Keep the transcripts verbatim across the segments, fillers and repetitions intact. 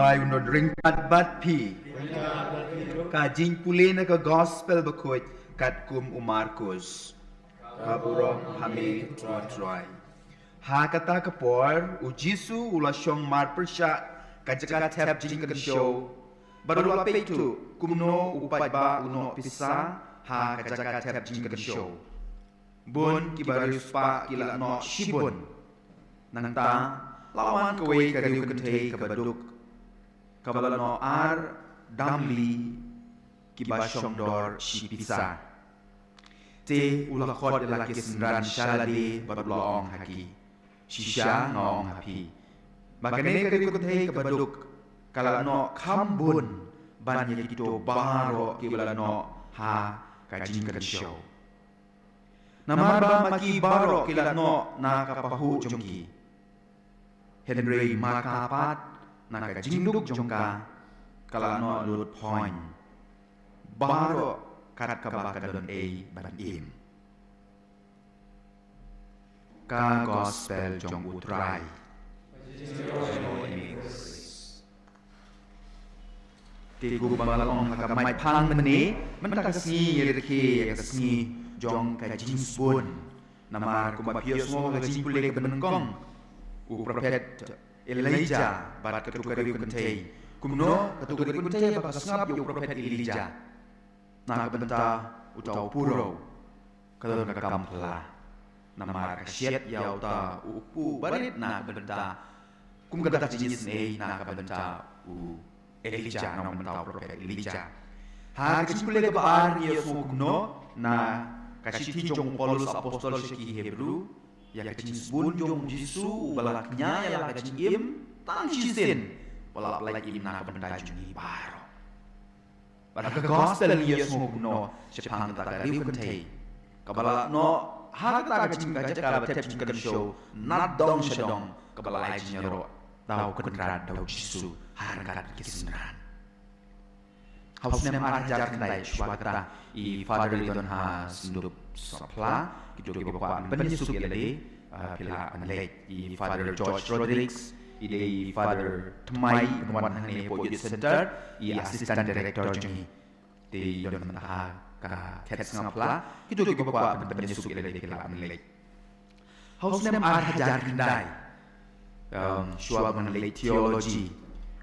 Ai u nod ryngkat bad phi. Ka jingpule na ka gospel bakhuid katkum u Markus. Ka burom ha me, ko Trai. Ha kata ka por, u Jisu u la shong marpyrshah ka jaka thep jingkynshew. Bad u la peit kumno u paidbah u noh pisa ha ka jaka thep jingkynshew. Bun kiba riewspah ki la noh shibun. Nangta, la wan kawei ka riew kynthei kaba duk, kaba la noh ar damli kiba shong dor shi pisa. Te u la khot ïa la ki synran sha lade bad u la ong ha ki, shisha nga ong ha phi, ba kane ka riew kynthei kaba duk ka la noh kham bun ban ïa kito baroh kiba la noh ha ka jingkynshew. Namar ba ma ki baroh ki la noh na ka pahuh jong ki, hynrei ma ka pat na ka jingduk jong ka, ka la noh lut phoiñ. Baroh kat kaba ka don ei ban im. Ka gospel jong u Trai. Te kumba nga la ong ha ka maiphang mynne, mynta ka sngi ïa rkhie ïa ka sngi jong ka jingsbun. Namar kumba phi ïohsngew ha ka jingpule kaba nyngkong, u prophet Elijah bad kato ka riew kynthei. Kumno kato ka riew kynthei ba ka sngap ïa u prophet Elijah na ka bynta uta u puro, ka don ka kam pla. Namar ka shet ïa uta u kpu barit na ka bynta, kum ka dak jinis ne na ka bynta u Elijah, na ka bynta u prophet Elijah. Ha ka jingpule kaba ar ngi ïohsngew kumno na ka shithi jong u Paulus apostol sha ki Hebru, ïa ka jingsbun jong u Jisu uba la kñia ïa la ka jingim tang shisien, ba la pynlait im na ka bynta jong ngi baroh. Bad ha ka gospel ngi ïohsngew kumno shaphang kata ka riew kynthei kaba la noh ha kata ka jingkynjah kaba thep jingkynshew na dong sha dong, kaba la ai jingïaroh da u Kynrad, da u Jisu, ha ryngkat ki synran. Ha u snem ar hajar khyndai shuwa kata, i Father i don ha Syndup Sopla, kito kiba kwah ban pynïasuk ïa lade, ah, phi lah ban leit. I Father George Rodrigues i dei i Father thymmai, i wan hangne hapoh Youth Centre, i Assistant Director jong ngi. Te i don mynta ha ka Khet Sngapla, kito kiba kwah ban pynïasuk ïa lade phi lah ban leit. Ha u snem ar hajar khyndai, um, shuwa ban leit theology,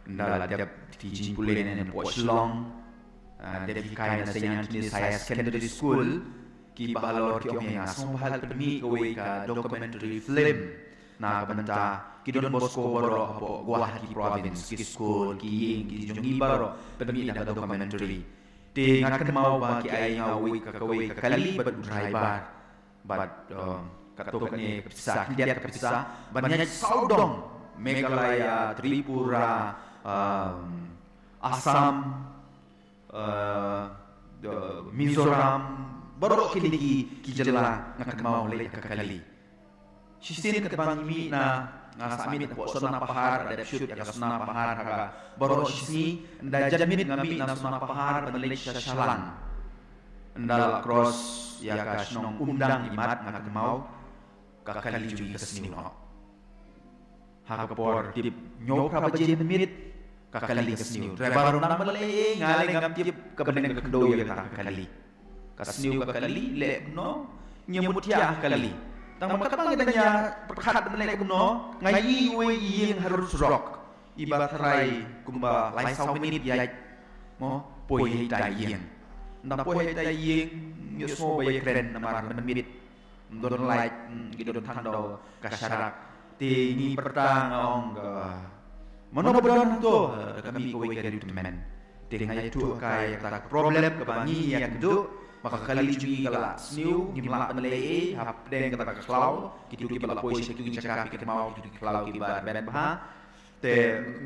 ynda la dep ki jingpule ne hapoh Shillong, uh, dep hikai na Saint Anthony's Higher Secondary School, ki bahalor ki ong ïa nga, sngewbha pynmih kawei ka documentary film na ka bynta ki Don Bosco baroh hapoh Guwahati Province, ki skul, ki ïing, ki jong ngi baroh, pynmih da ka documentary. Te nga kynmaw ba ki ai nga uwei ka, kawei ka kali bad u driver. Bad, um, katto katne ka pisa, khyndiat ka pisa ban ïaid saw dong, Meghalaya, Tripura, um, Assam, uh, the Mizoram, baroh kine ki, ki jylla nga kynmaw leit ka kali. Shisien katba ngi mih na, nga sa mih na hapoh Sonapahar, dep shoot ïa ka Sonapahar ha ka baroh shisngi, ynda janmiet nga mih na Sonapahar ban leit sha Shallang. Ynda la cross ïa ka shnong Umdang imat nga kynmaw ka kali jong ngi ka sniew noh. Ha ka por tip hynñiew phra baje mynmiet ka kali ka sniew. Driver u nang ban leh ei, nga leh ngam tip ka bneng ka khyndew ïa kata ka kali. Ka sniew ka kali, leh kumno, ngi mut ïa ka kali. Tang ba katba ngi dang ïa pyrkhat ban leh kumno, nga ïohi uwei i ïing harud surok. Iba tharai kumba lai saw minit ïaid, mo, poi ha ita i ïing. Ynda poi ha ita i ïing, ngi sngew ba ïakren namar mynmiet ym don light, mm, ki don tang da ka sharak. Te ngi pyrta nga ong ka, mano ba don hato, eh, ka mih kawei ka riew tymmen. Te nga ïathuh ïa ka, ïa kata ka problem kaba ngi ïakynduh, ba ka kali jong ngi ka la sniew, ngim lah ban leh ei, hapdeng kata ka khlaw, kito kiba la poi sha kito ki jaka phi kynmaw, kito ki khlaw kiba rben bha. Te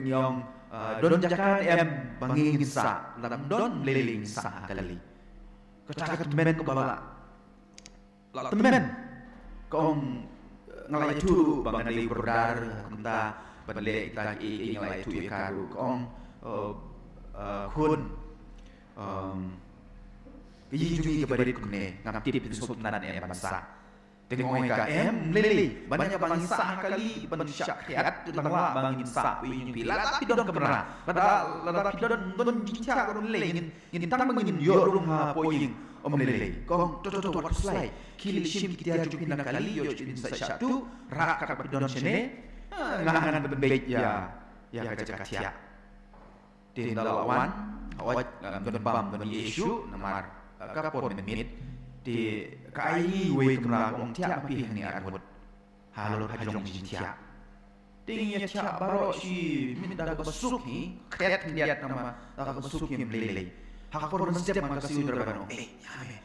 ngi ong, eh, don jaka ne em ba ngin sah, lada ym don lei lei ngin sah ha kali. Kata ka tymmen kaba la la tymmen. Ka ong, nga la ïathuh ruh ba ngan leit bordar, kumta ban leh kita kiei kiei, nga la ïathuh ïa ka ruh. Ka ong, eh, eh, khun, em, ka ïing jong ngi ka barit kumne, ngam tip phin sngewtynnat ne em ban sah. Te nga ong ïa ka, em, lei lei, ban ïa ba ngi sah ha kali ban shah khriat, te tang lah ba ngin sah phi ïing phi, lada phi don kamra, lada, lada phi don, don jingthiah ka don lei, ngin, ngin tang ba ngin ïoh rung ha phi ïing. Ym lei lei. Ka ong, to to to, wat khuslai, khie leit shim ki tiar jong phi na kali, ïoh shuh phin sa shah tuh, rah kat ba phi don shane. Ah, nga ngan pynbeit ïa, ïa ka jaka thiah. Te ynda la wan, hooid, ngam don bam don ïa shuh, namar, eh, ka por mynmiet. Te ka ai ngi iwei i kamra, ka ong, thiah ma phi hangne arngut. Halor hajrong jingthiah. Te ngi ïa thiah baroh shi miet da kaba suk hi, khriat khyndiat namar da kaba suk hi ym lei lei. Ha ka por mynstep ma ka siew da kaba ong, eh, ïa me.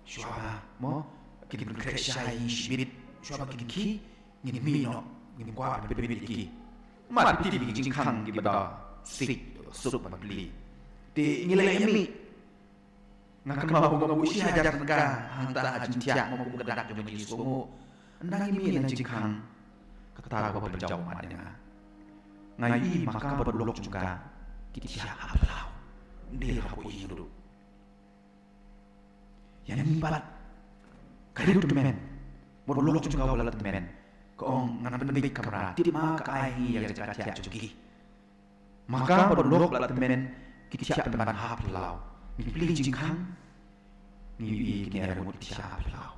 Shuwa ba mo, kin pynkhreh shai shibit, shuwa ba kin khie, ngin mih noh, ngin kwah ban pynmih ïa ki. Mar phi tip ki jingkhang kiba da sik suk ban plie. Te ngi la ïa mih. Nga kynmaw ba nga buh shi hajar tyngka hangta ha jingthiah, mo, kum ka dak jong ka jingsngewnguh. Ynda ngi mih na jingkhang, kata kaba pynjaw ummat ïa nga. Nga ïohi ma ka bad u lok jong ka ki thiah ha phyllaw. Ym dei ha phi ïing ruh. Ïa ngi pat, ka riew tymmen, bad u lok jong ka uba la tymmen, ka ong, ngan pynbeit kamra, tip ma ka ai ngi ïa ka jaka thiah jong ki. Ma ka bad u lok la tymmen, ki thiah pynban ha phyllaw. Ngi plie jingkhang, ngi ïohi kine arngut ki thiah ha phyllaw.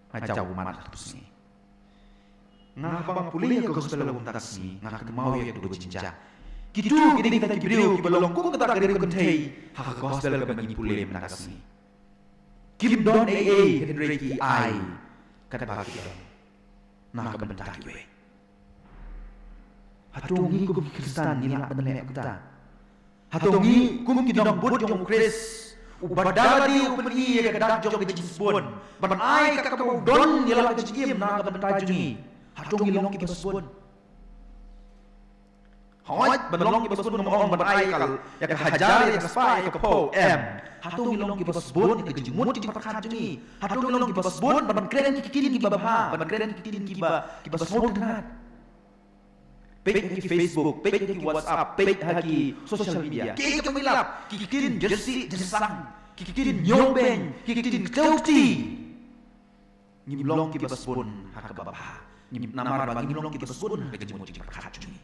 Nga jaw ummat ha kata ka sngi. Nga haba nga pule ïa ka gospel ha kata ka sngi, nga kynmaw ïa kito ki jingjia. Kito ki dei kita ki briew kiba long kum kata ka riew kynthei ha ka gospel kaba ngi pule mynta ka sngi. Kim don ei ei hynrei ki ai katba ki don na ka bynta kiwei. Hato ngi kum ki Khristan ngi lah ban leh kumta? Hato ngi kum ki nongbud jong u Khrist, uba da lade u pyni ïa ka dak jong ka jingsbun ban ai ka kaba u don ïa la ka jingim na ka bynta jong ngi? Hato ngi long kiba sbun? Hooid, ban long kiba sbun ngam ong ban ai ka, ïa ka hajar, ïa ka spah, ïa ka phew, em. Hato ngi long kiba sbun ïa ka jingmut jingpyrkhat jong ngi? Hato ngi long kiba sbun ban kren ki ktien kiba bha, ban kren ki ktien kiba, kiba sngewtynnat? Peit ha ki Facebook, peit ha ki WhatsApp, peit ha ki social media. Kiei kiba ngi lap? Ki ktien jyrsieh jyrsang, ki ktien ñiewbeiñ, ki ktien kdew kti. Ngim long kiba sbun ha kaba bha. Ngim, namar ba ngim long kiba sbun ha ka jingmut jingpyrkhat jong ngi.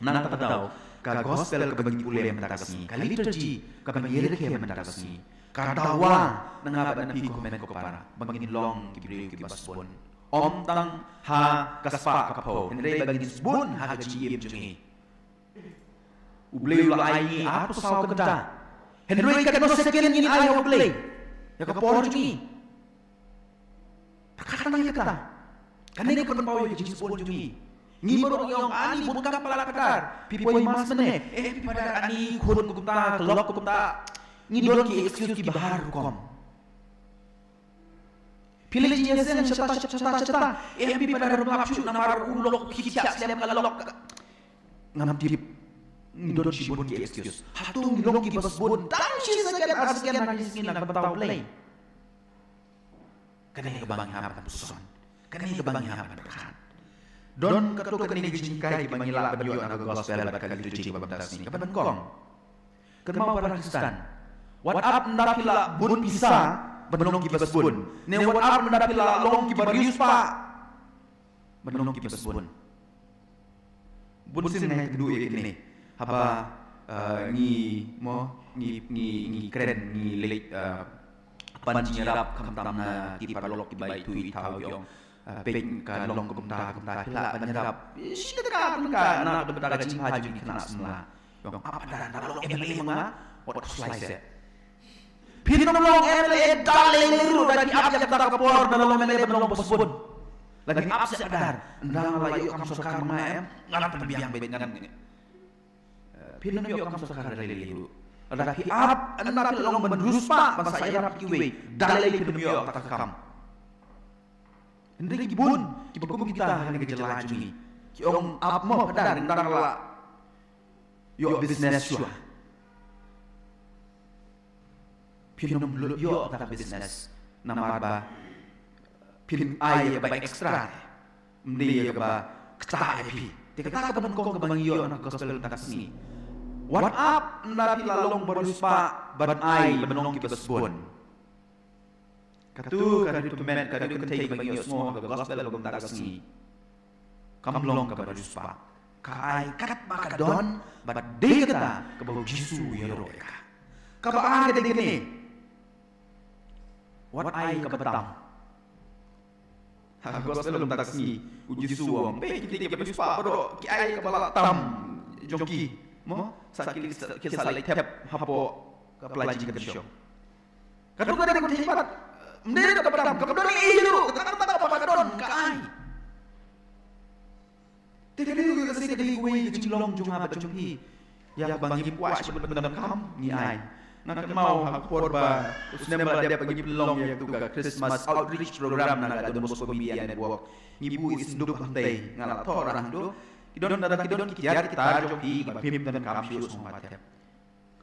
Na kata ka daw, ka gospel kaba ngi pule mynta ka sngi, ka liturgy kaba ngi rakhe mynta ka sngi, ka dawa na nga bad na phi ko hynmen ko para ba ngin long ki briew kiba sbun. Ym tang ha ka spah ka phew, hynrei ba ngin sbun ha ka jingim jong ngi. U Blei u la ai ngi arphew saw kynta, hynrei katno second ngin ai ha U Blei ïa ka por jong ngi? Pyrkhat tang ïa kata. Kane ka pynpaw ïa ka jingsbun jong ngi. Ngi baroh ngi ong, ani bun kam palat phadar, phi poi mass mynne? Eh, phi phadar, ani khun kumta, ka lok kumta. Ngi don ki excuse kiba har rukom. Phi leit jingïaseng shata shata shata. Eh, phi phadar, ym lap shuh namar u lok, ki thiah slem ka lok. Ngam tip. Ngi don shibun ki excuse. Hato ngi long kiba sbun tang shi second ar second ha ka sngi na ka bynta U Blei? Kane kaba ngi hap ban pyrshang. Kane kaba ngi hap ban pyrkhat. Don katto katne ki jinghikai kiba ngi lah ban ïoh na ka gospel bad ka liturgy kaba mynta ka sngi, kaba nyngkong. Kynmaw para Khristan. Wat ap ynda phi la bun pisa ban long kiba sbun. Ne wat ap ynda phi la long kiba riewspah ban long kiba sbun. Bun sien nga ïakynduh ïa kine haba, eh, ngi, mo, ngi, ngi, ngi kren, ngi leit, eh, pan jingïarap khamtam na ki paralok kiba ïathuh ïathaw, ki ong, eh, peit, ka long kumta kumta, phi lah ban ïarap shi tyngka tyngka na ka bynta ka jingbha jong ki khynnah samla. Ki ong, ap phadar, ynda la long M L A ma nga, wat khuslai seh. Phin ym long M L A da lei lei ruh, da phi ap ïa kata ka por, ynda la long M L A ban long ba sbun. La ngi ap seh phadar, ynda nga la ïoh kam sorkar ma nga, em, ngan pynbiang beit, ngan, eh, phin ym ïoh kam sorkar da lei lei ruh. Lada phi ap, ynda phi la long ban riewspah ban sa ïarap kiwei, da lei lei phin ym ïoh kata ka kam. Hynrei ki bun kiba kum kita ha kane ka jylla jong ngi, ki ong, ap mo phadar, ynda nga la ïoh business shuwa. Phin ym lut ïoh kata ka business namar ba phin ai ïa kaba extra, ym dei ïa kaba ktah ïa phi. Te kata kaba nyngkong kaba ngi ïoh na ka gospel mynta ka sngi. Wat ap ynda phi la long ba riewspah ban ai ban long kiba sbun. Katu ka ri tymmen, ka ri kynthei ba ngi ïohsngew ha ka gospel ba mynta ka sngi kam long kaba riewspah. Ka ai katba ka don, bad dei kata kaba u Jisu u ïaroh ïa ka. Kaba ar ka dei kane. Wat ai kaba tam. Ha ka gospel mynta ka sngi, u Jisu u ong, peit, ki dei kiba riewspah baroh, ki ai kaba la tam jong ki. Mo, sa ki, sa ki sa leit thep hapoh ka pla jingkynshew. Ka dei ka dei ka dei pat. Ym dei kaba tam, kaba don ei ruh, kata ka dei kaba don, ka ai. Te ka dei ka dei ka dei kawei ka jinglong jong nga bad jong phi. Ïa kaba ngi kwah sha ban pyndonkam, ngi ai. Nga kynmaw ha ka por ba u snem ba la dep ba ngi pynlong ïa katu ka Christmas Outreach Program na ka Don Bosco Media Network. Ngi buh i sanduk hangtei, nga la thoh rangbah. Ki don da ki don ki tiar ki tar jong ki ba phim pyndonkam shuh sngewbha.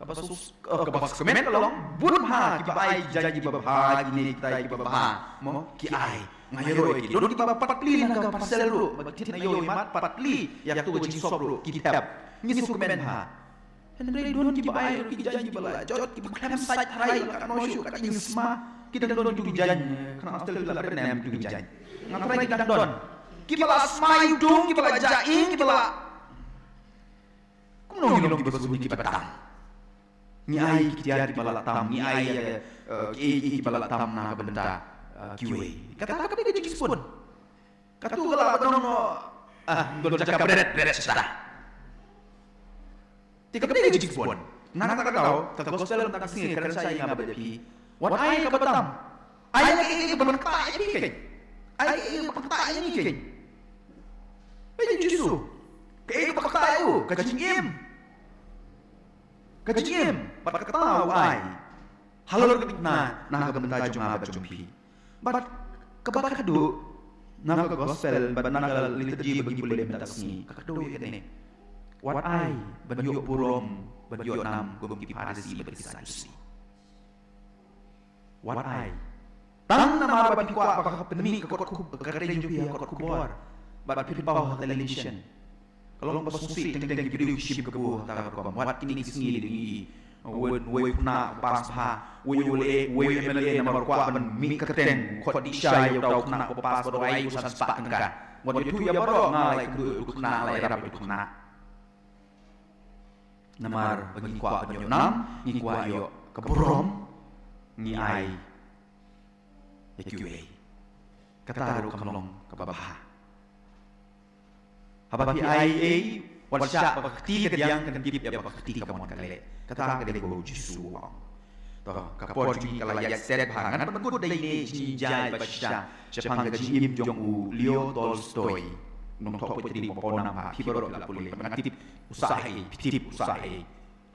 Kaba sus, eh, kaba sukmen ka long, bun ha kiba ai ki jaiñ kiba bha, kine kita kiba bha, mo, ki ai. Nga ïaroh ïa ki. Don kiba pat pli na ka parcel ruh, ba thied na ïew ïa mat pat pli, ïa katu ka jingsop ruh, ki thep. Ngi sukmen ha. Hynrei don kiba ai ruh ki jaiñ kiba la jot, kiba khlem sait tharai, la katno shuh, ka jingsma, ki dang don tu ki jaiñ, kane hostel la pynnem tu ki jaiñ. Nga tharai ki dang don. Kiba la sma ïa u dung, kiba la jai, kiba la Kumno ngi long kiba sbun kiba tam? Ngi ai ki tiar kiba la tam, ngi ai, eh, ki, ki, kiba la tam na ka bynta, eh, kiwei. Kata ka dei ka jingsbun. Katu ka lah ban ong, ah, ngin jaka bret, bret shisha. Te ka dei ka jingsbun. Nangta ka daw, ka gospel nangta ka sngi kren sa ïa nga bad ïa phi. Wat ai kaba tam. Ai ïa kaei kaei ba ban ktah ïa phi keiñ. Ai ïa kaei kaei ba ban ktah ïa ngi keiñ. Ai ïa u Jisu. Kaei kaei ba ban ktah ïa u, ka jingim. Ka jingim bad kata u ai. Halor ka bynta, na ka bynta jong nga bad jong phi. Bad kaba khatduh, na ka gospel bad na ka liturgy ba ngi pule mynta ka sngi, ka kdew ïa kane. Wat ai ban ïoh burom, ban ïoh nam kum ki Pharisi bad ki Sadusi. Wat ai. Tang namar ba phi kwah ba ka pynmih ka kot khub-, ka kyrteng jong phi ha kot khubor. Bad phi paw ha television. Ka long ba sngewsih teng teng ki briew ki shim kabu ha kata ka rukom. Wat kine ki sngi dei ngi. Wei, wei u khynnah u pass bha. Wei u le, wei u M L A namar u kwah ban mih kyrteng. Khot dih shai ïa uta u khynnah u pass bad u ai u san spah tyngka. Wat ïathuh ïa baroh, nga la ïakynduh ïa utu u khynnah, la ïarap ïa utu u khynnah. Namar ba ngi kwah ban ïoh nam, ngi kwah ïoh ka burom, ngi ai ïa kiwei. Kata ruh kam long kaba bha. Haba phi ai ei, wat shah ba ka kti ka diang kan tip ïa ba ka kti ka mon ka leh. Kata ka dei kaba u Jisu u ong. To, ka por jong ngi ka la ïaid stet bha, ngan pynkut da ine i jingjia ba shisha shaphang ka jingim jong u Leo Tolstoy. Nongthoh poetry ba pawnam bha, phi baroh phi la pule, ngan tip u sah ha ei, phi tip u sah ha ei.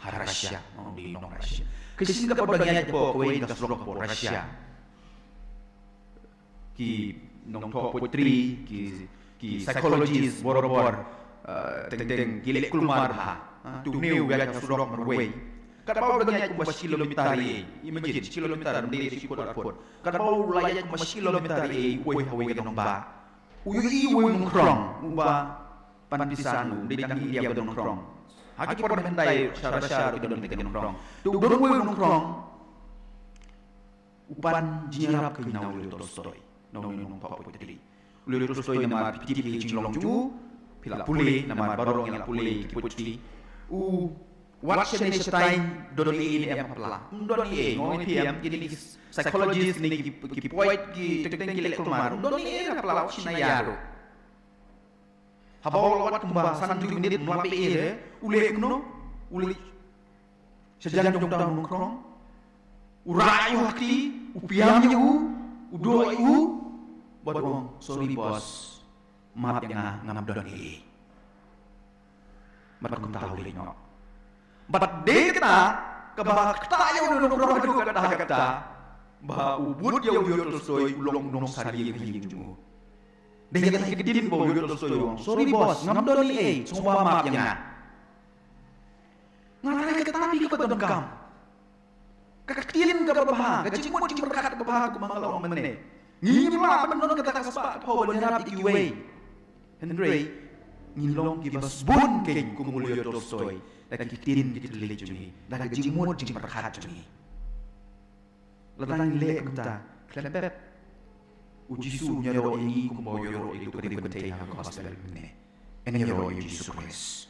Ha Russia, nong dei nong Russia. Ka shisien ka por ba ngi ïaid hapoh kawei ka surok hapoh Russia. Ki nongthoh poetry, ki, ki psychologist, bor bor, eh, teng teng ki leh kulmar bha. Ha, tu une u ïaid ha surok marwei. Katba u dang ïaid kumba shi kilometer ei, imagine, shi kilometer, ym dei shi phut ar phut. Katba u la ïaid kumba shi kilometer ei, u poi ha kawei ka nongbah. U ïohi uwei u nongkhrong, uba pan pisa, u dei tang India ba don nongkhrong. Ha ki por mynhyndai sha Russia ruh ki don tang ki nongkhrong. Te u don uwei u nongkhrong. U pan jingïarap keiñ na u Leo Tolstoy, na u nongthoh poetry. U Leo Tolstoy namar phi tip ïa ka jinglong jong u, phi la pule, namar baroh ngi la pule ïa ki poetry. U wad shane shatai, don ei ei ne em ha pla. Ym don ei ei, nga ong ïa phi em, kine ki psychologist ne ki, ki poet, ki teng teng ki leh kulmar. Ym don ei ei ha pla, wat shim na ïa ruh. Haba u la wad kumba san hynriew minit, ym lap ei ei re, u leh kumno? U leh shajan jong uta u nongkhrong. U rah ïa u ha kti, u pynïam ïa u, u duh ïa u. Bad u ong, "Sorry boss, map ïa nga, ngam don ei ei." Bad kumta u leit noh. Bad dei kata kaba ktah ïa u nongkhrong haduh katta katta, ba u bud ïa u Leo Tolstoy u long u nongsar ïing ha ïing jong u. Dei kata ka ktien ba u Leo Tolstoy u ong, "Sorry boss, ngam don ei ei, sngewbha map ïa nga." Nga tharai kata phi kaba donkam. Ka ktien kaba bha, ka jingmut jingpyrkhat kaba bha, kumba nga la ong mynne. Ngim lah ban don kata ka spah ka phew ban ïarap ïa kiwei. Hynrei ngin long kiba sbun keiñ kum u Leo Tolstoy, da ki ktien ki thylliej jong ngi, da ka jingmut jingpyrkhat jong ngi. Lada ngi leh kumta, Khlem pep. U Jisu un ïaroh ïa ngi kumba u ïaroh ïa uto u khynnah kynthei ha ka gospel mynne. Yn ïaroh ïa u Jisu Khrist.